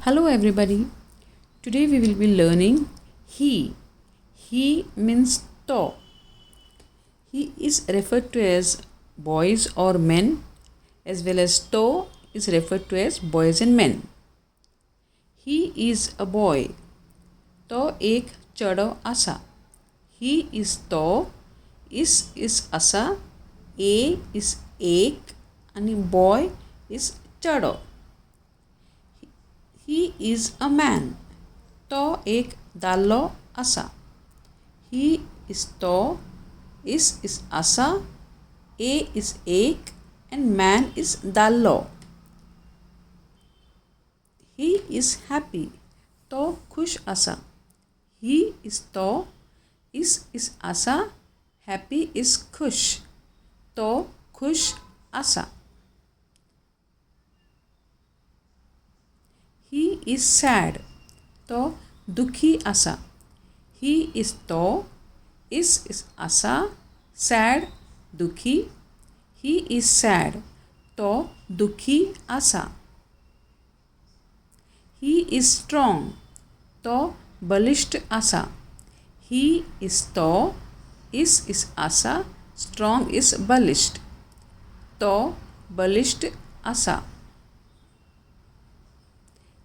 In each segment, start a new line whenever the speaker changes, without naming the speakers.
Hello everybody. Today we will be learning he. He means to. He is referred to as boys or men, as well as to is referred to as boys and men. He is a boy. To ek chado asa. He is to, is asa, a is ek and boy is chado. He is a man. To ek dallo asa. He is to, is asa, a is ek and man is dallo. He is happy. To khush asa. He is to, is asa, happy is khush. To khush asa. He is sad. To dukhi asa. He is to, is asa, sad, dukhi. He is sad. To dukhi asa. He is strong. To balisht asa. He is to, is asa, strong is balisht. To balisht asa.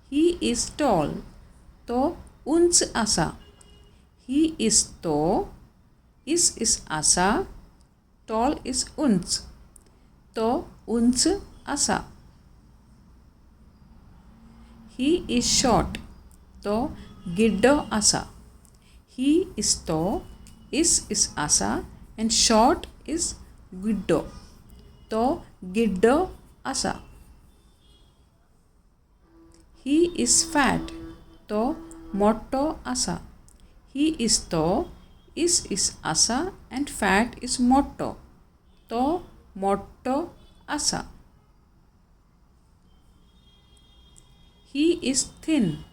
He is tall. To unch asa. He is to, is asa, tall is unch. To unch asa. He is short. To giddo asa. He is to, is asa and short is giddo. To giddo asa. He is fat. To motto asa. He is to, is asa and fat is motto. To motto asa. He is thin.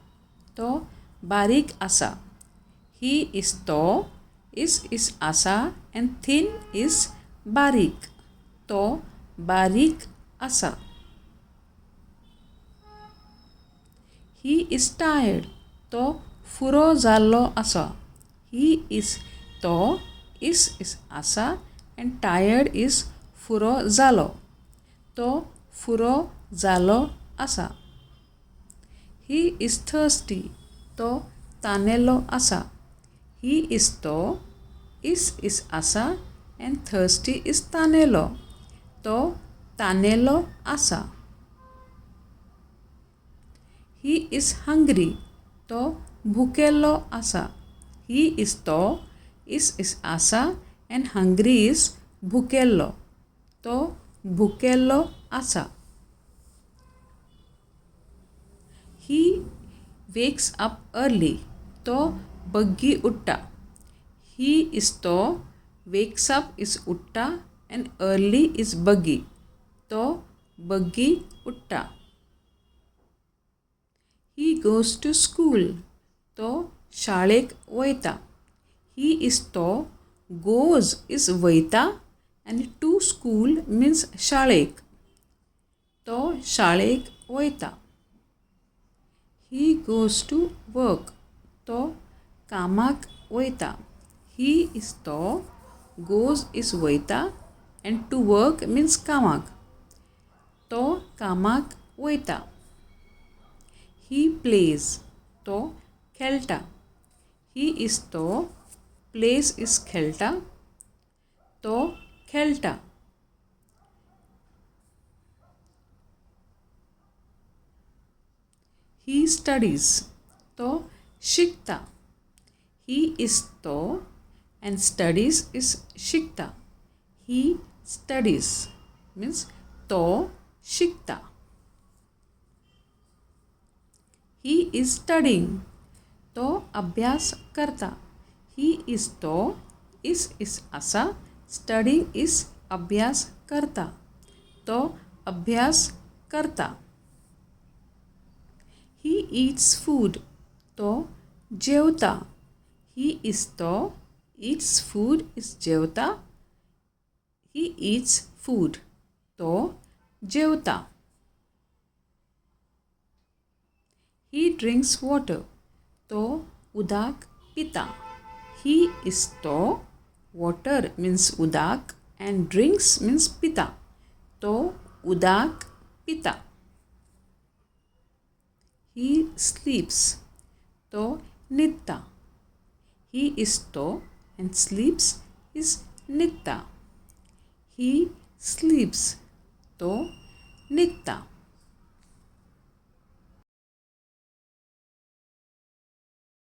To barik asa. He is to, is asa and thin is barik. To barik asa. He is tired. To furo jallo asa. He is to, is asa and tired is furo jallo. To furo jallo asa. He is thirsty. To tanelo asa. He is to, is asa and thirsty is tanelo. To tanelo asa. He is hungry. To bhukelo asa. He is to, is asa and hungry is bhukelo. To bhukelo asa. He wakes up early. To baggi utta. He is to, wakes up is utta and early is baggi. To baggi utta. He goes to school. To shalek vaita. He is to, goes is vaita and to school means shalek. To shalek vaita. He goes to work. To kamak vaita. He is to, goes is vaita and to work means kamak. To kamak vaita. He plays. To khelta. He is to, plays is khelta. To khelta. He studies. To shikta. He is to and studies is shikta. He studies means to shikta. He is studying. To abhyas karta. He is to, is asa, studying is abhyas karta. To abhyas karta. He eats food. To jevta. He is to, eats food is jevta. He eats food. To jevta. He drinks water. तो उदक पिता. He is to, water means udak and drinks means pita. To udak pita. He sleeps. To nitta. He is to and sleeps is nitta. He sleeps. To nitta.